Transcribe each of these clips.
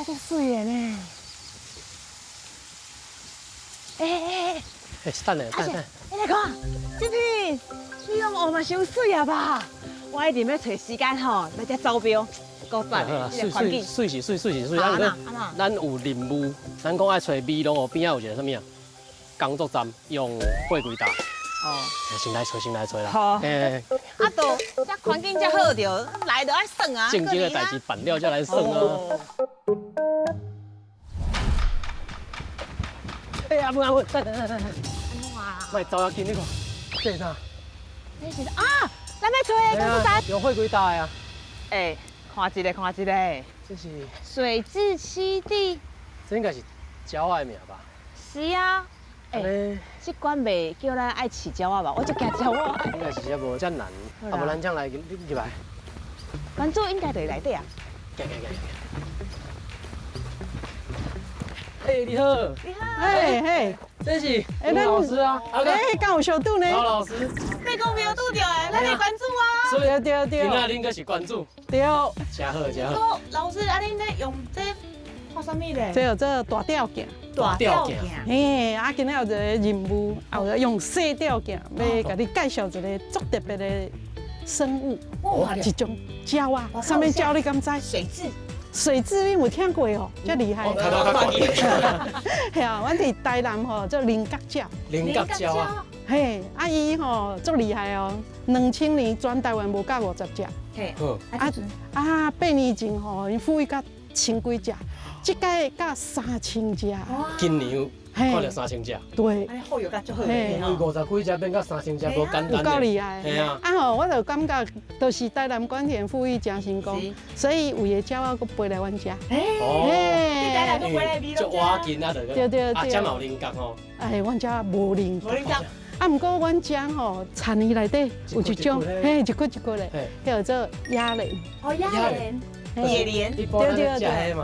遮足媠的呢。欸欸欸！欸，等下，等下。你來看，這片你講哦嘛傷媠啊吧？我一定欲揣時間吼來遮走標，夠讚的，這個環境。媠是媠，媠是媠，啊，咱有任務，咱講愛揣美濃湖邊仔有一个啥物啊？工作站用貨櫃塔。哦。先來揣，先來揣啦。好。欸。啊，都這環境遮好著，來就愛耍啊。正經的代誌辦了才來耍啊。欸，阿文阿文，等等等等等。莫走遐緊，你看，這是啥？這是啊，咱欲揣的工作站。用貨櫃塔的啊。欸，看一下，看一下。這是水雉棲地。這應該是鳥仔的名吧？是啊。欸，這館袂叫咱愛飼鳥仔吧？我足驚鳥仔。應該是這無遮難，啊無咱這樣來入來。關主應該佇內底啊。行行行。欸，你好。你好。嘿嘿，這是吳老師啊。欸，敢有相拄呢？劉老師。欲講沒有拄著的，咱的關主啊。對對對。今仔恁閣是關主。對。真好真好。老師，啊，恁咧用這看啥物咧？這叫做大吊鏡。大吊鏡。嘿，啊，今仔有一個任務，啊，有用細吊鏡，欲共你介紹一個足特別的生物，一種鳥仔，啥物鳥你敢知？水雉。水雉你有聽過哦？遮厲害。嘿啊，阮佇台南吼做菱角鳥。菱角鳥啊。嘿，啊伊吼足厲害哦，2000年全台灣無到50隻。嘿。啊啊，8年前吼，𪜶撫育到千幾隻，這擺到3000隻。今年有看著三千隻。對。按呢復育甲足好。嘿，50幾隻變到3000隻，無簡單。有夠厲害。嘿啊。啊吼，我就感覺，就是台南管田復育誠成功，所以有的鳥仔閣飛來阮遮。哦。台南閣飛來美濃遮。足倚近啊，就。對對對。啊，遮嘛有菱角吼。哎，阮遮無菱角。無菱角。啊，毋過阮遮吼，田園內底有一種，嘿，一骨一骨的，叫做野蓮。哦，野蓮。野蓮。對對對。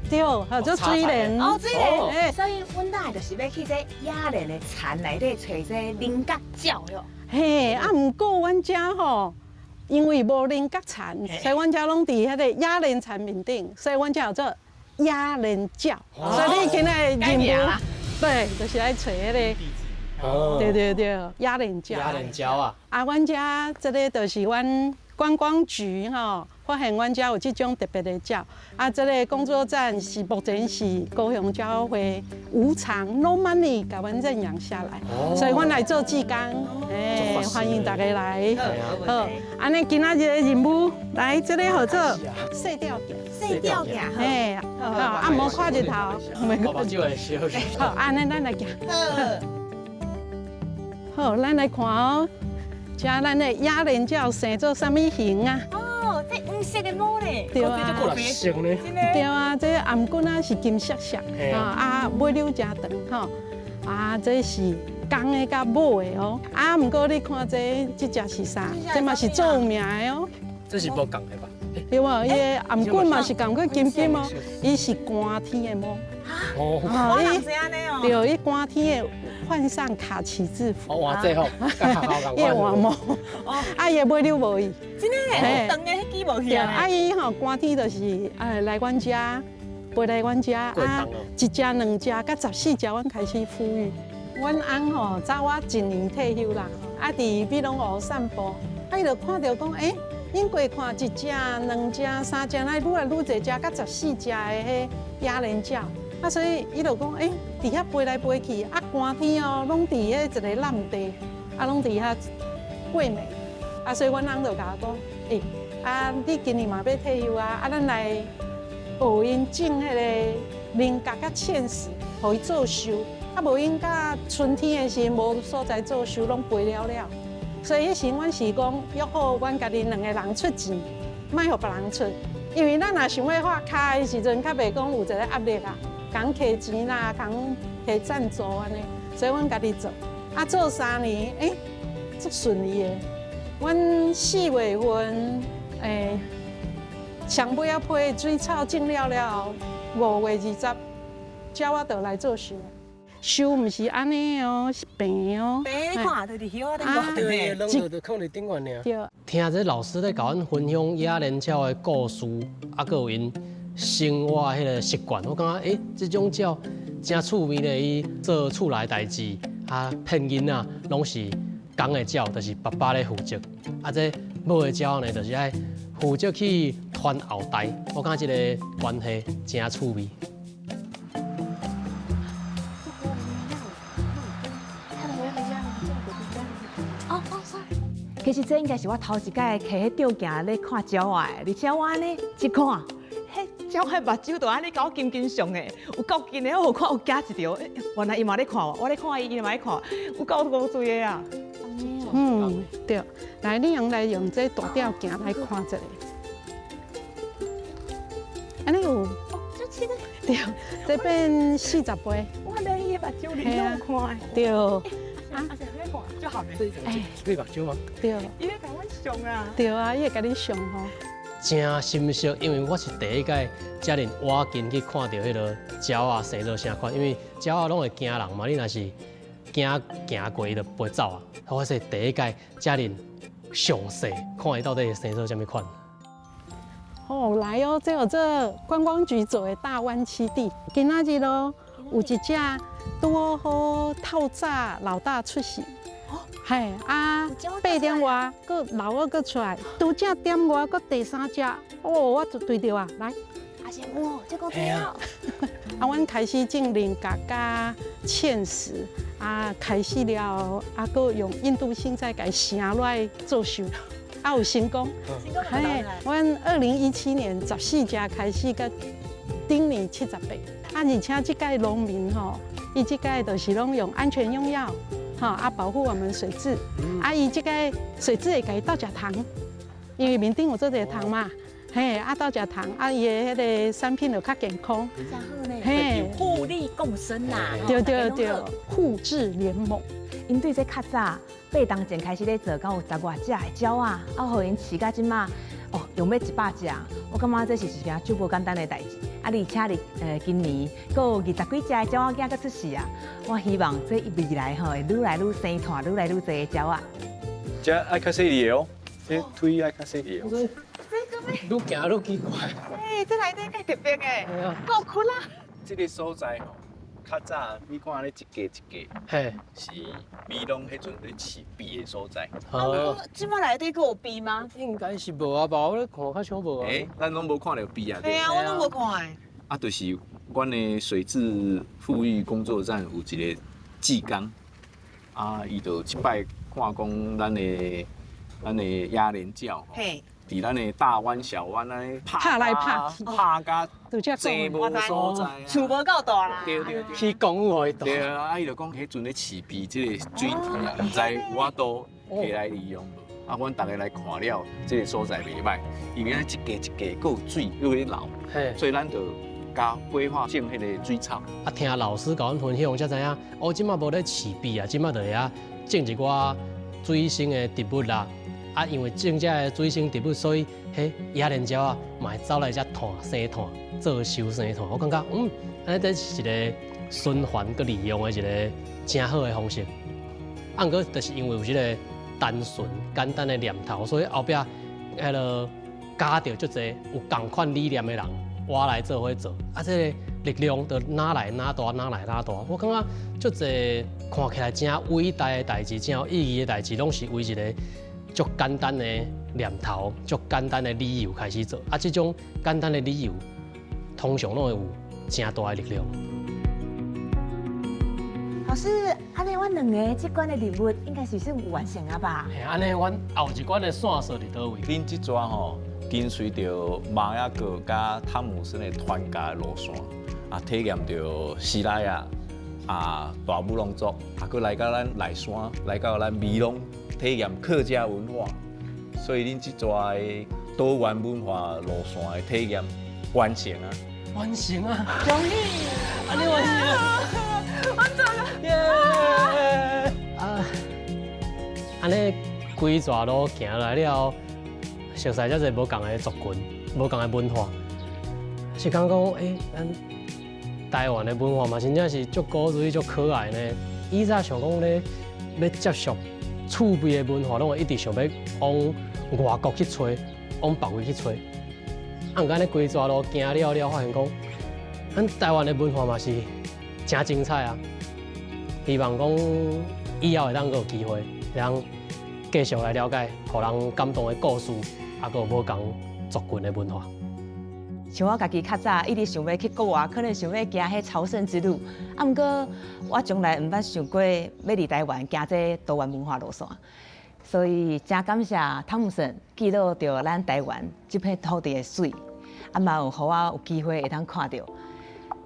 對，叫做水蓮。哦，水蓮。所以阮來就是欲去這野蓮的田內底揣這菱角鳥喲。嘿，啊，毋過阮遮吼，因為無菱角田，所以阮遮攏佇彼個野蓮田面頂，所以阮遮叫做野蓮鳥。所以你今仔任務，對，就是愛揣彼個。哦。對對對，野蓮鳥。野蓮鳥啊。啊，阮遮這個就是阮觀光局吼，發現阮遮有這種特別的鳥，啊，這個工作站是目前是高雄鳥會無償 no money 共阮認養下來，所以阮來做志工，欸，歡迎大家來。好，按呢今仔日的任務來這個號做細吊鏡，細吊鏡，嘿，好，啊，毋好看日頭，目睭會燒。好，按呢咱來行。好，咱來看哦。這咱的野蓮鳥生做啥物形啊？哦，這黃色的毛咧。對啊。對啊，這頷頸仔是金色色，啊，尾溜誠長吼，啊，這是公的佮母的哦。啊，毋過你看這這隻是啥？這嘛是足有名的哦。這是無仝的吧？對無？伊的頷頸嘛是仝款金金哦，伊是寒天的毛。哦，我人是按呢哦。對，伊寒天的換上卡其制服。哦，換制服，伊會換毛。啊，伊的尾溜無去。真的？長的彼支無去啊。啊，伊吼寒天就是來阮遮，飛來阮遮啊，一隻、兩隻，到14隻，阮開始孵育。阮翁吼早我一年退休啦，啊，佇美濃湖散步，啊，伊就看著講，欸，𪜶過看一隻、兩隻、三隻，來愈來愈濟隻，到十四隻的彼野蓮鳥。啊，所以伊就講，欸，佇遐飛來飛去，啊，寒天哦，攏佇彼一个爛地，啊，攏佇遐過暝。啊，所以阮翁就共我講，欸，啊，你今年嘛欲退休啊，啊，咱來學𪜶種彼个菱角佮芡實，予伊做岫。啊，無𪜶到春天的時陣無所在做岫，攏飛了了。所以彼時阮是講約好，阮家己兩个人出錢，莫予別人出，因為咱若想欲發跤的時陣，較袂講有一个壓力啊，共提錢啦，共提贊助按呢，所以阮家己做。啊，做3年，欸，足順利的。阮4月份，欸，上尾仔批水草種了了後，5月20，鳥仔就來做岫。岫毋是按呢哦，是平哦。平你看，就佇葉仔頂對，軟就就囥佇頂懸爾。對。聽這老師咧共阮分享野蓮鳥的故事，啊，閣有𪜶 生活彼个習慣，我感覺這種鳥誠趣味咧，伊做厝內代誌啊，騙囡仔攏是公的鳥，就是爸爸咧負責。啊，這母的鳥呢，就是愛負責去傳後代。我感覺這個關係誠趣味。其實這應該是我頭一擺提彼吊鏡咧看鳥仔的，而且我按呢一看，彼鳥仔目睭就按呢共我緊緊相的，有夠近的，我有看有驚一著。原來伊嘛咧看我，我咧看伊，伊嘛咧看，有夠古錐的啊！嗯，對，來，你用來用這大吊鏡來看一下。按呢有，對，這變40倍。我連伊的目睭你攏有看。對。啊，就好咧。哎，你目睭嗎？對。伊咧共阮相啊。對啊，伊會共你相吼。誠心惜，因為我是第一擺遮爾倚近去看著彼个鳥仔生做啥款，因為鳥仔攏會驚人嘛，你若是驚行過，伊就飛走啊。我是第一擺遮爾詳細看伊到底生做啥物款。哦，來哦，這有這觀光局做的大灣棲地，今仔日咯有一隻拄好透早老大出世，嘿啊，8點外，閣老二閣出來，拄才點外，閣第三隻，哦，我就對著啊，來。阿賢哇，這個對啊。啊，阮開始種菱角佮芡實，啊，開始了，啊，閣用印度莧菜共生落來做岫，啊，有成功。嘿，阮2017年14隻開始，佮頂年78。啊，而且這屆農民吼，伊這屆就是攏用安全用藥，吼啊，保護我們水質。啊，伊這個水質會共伊鬥食蟲，因為面頂有做一個蟲嘛，嘿，啊鬥食蟲，啊伊的彼個產品就較健康。真好呢，嘿，互利共生啦。對對對，互助聯盟。𪜶對這較早8冬前開始咧做，敢有十外隻的鳥仔，啊，予𪜶飼到這馬，哦，用欲100隻，我感覺這是一件足無簡單的代誌。啊，而且佇今年，閣有20幾隻的鳥仔囝閣出世啊！我希望這未來吼會愈來愈生湠，愈來愈濟的鳥仔。這愛較細膩的哦，這腿愛較細膩哦。愈行愈奇怪。欸，這內底較特別的，夠酷啦！這個所在吼，較早你看按呢一格一格，嘿，是美濃彼陣咧飼鱉的所在。哦，這馬內底閣有鱉嗎？應該是無啊吧，我咧看較少無啊。欸，咱攏無看著鱉啊。對啊，我攏無看。啊，就是阮的水質復育工作站有一個志工，啊，伊就一擺看講咱的啞鈴鳥，嘿，佇咱的大灣小灣按呢拍來拍去，拍甲濟無所在，厝無夠大啦。對對對，去公有予伊對啊，啊，伊就講彼陣咧飼鱉這個水池啊，毋知有法度摕來利用無？啊，阮逐个來看了，這個所在袂䆀，因為咱一格一格閣有水閣咧流，所以咱就共規劃種彼个水草。啊，聽老師共阮分享，才知影，哦，這馬無咧飼鱉啊，這馬就遐種一寡水生的植物啦。啊，因為種這个水生植物，所以彼啞鈴鳥啊，嘛會走來遮湠生湠，做岫生湠。我感覺，按呢這是一个循環閣利用的一个誠好的方式。啊，毋過就是因為有這个單純簡單的念頭，所以後壁彼个加著足濟有仝款理念的人，我來做伙做。啊，這个力量就哪來哪大，哪來哪大。我感覺足濟看起來誠偉大的代誌，誠有意義的代誌，攏是為一个足簡單的念頭、足簡單的理由開始做。啊，這種簡單的理由，通常攏會有誠大的力量。老師，按呢，阮兩个這關的任務應該是算完成啊吧？嘿，按呢，阮後一關的線索佇佗位？恁這逝吼，跟隨著馬雅各佮湯姆森的傳教路線，啊，體驗著西拉雅啊大武龍族，啊，閣來到咱內山，來到咱美濃，體驗客家文化，所以恁這逝的多元文化路線的體驗完成啊！完成啊！終於，按呢完成啊！完成了！耶！啊，按呢規逝路行來了，熟似遮濟無仝的族群，無仝的文化，是感覺講，欸，咱台灣的文化嘛，真正是足古錐、足可愛呢。以前想講咧，欲接觸趣味的文化，攏會一直想欲往外國去揣，往別位去揣。啊，毋過按呢規逝路行了了，發現講，咱台灣的文化嘛是誠精彩啊！希望講以後會當閣有機會，會當繼續來了解，予人感動的故事，啊，閣有無仝族群的文化。像我家己較早一直想欲去國外，可能想欲行彼朝聖之路。啊，毋過我從來毋捌想過欲佇台灣行這多元文化路線，所以誠感謝湯姆森記錄著咱台灣這片土地的媠，啊嘛有予我有機會會當看著。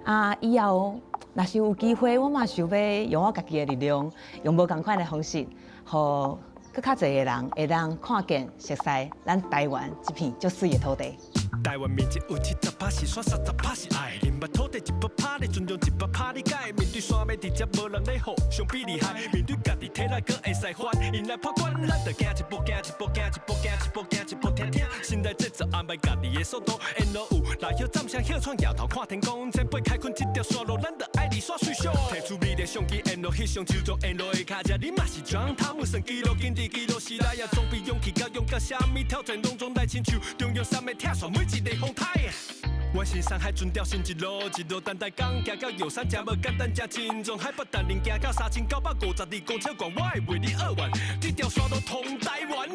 啊，以後若是有機會，我嘛想欲用我家己的力量，用無仝款的方式，予閣較濟的人會當看見、熟似咱台灣這片足媠的土地。台灣面積有70趴是山，30趴是海。林捌土地100趴，你尊重100趴，你解？面對山欲直接無人咧互相比厲害。面對家己體力閣會使還，𪜶來破關，咱就行一步，行一步，行一步，行一步，行一步，聽聽。現代節奏安排家己的速度，沿路有來歇暫聲歇喘，搖頭看天空，前輩開墾這條山路，咱就愛佇山水上。提出你的相機，沿路翕相，手中沿路的跤車，你嘛是裝湯姆森記錄，緊佇記錄時代也裝備勇氣佮勇敢，啥物挑戰攏總來親像中央山脈拆線每一個風台。阮新山海准調新一路，一路等待港，行到玉山，誠無簡單，誠沉重。海拔陳林行到3952公尺懸，我會為你扼腕，這條山路通台灣。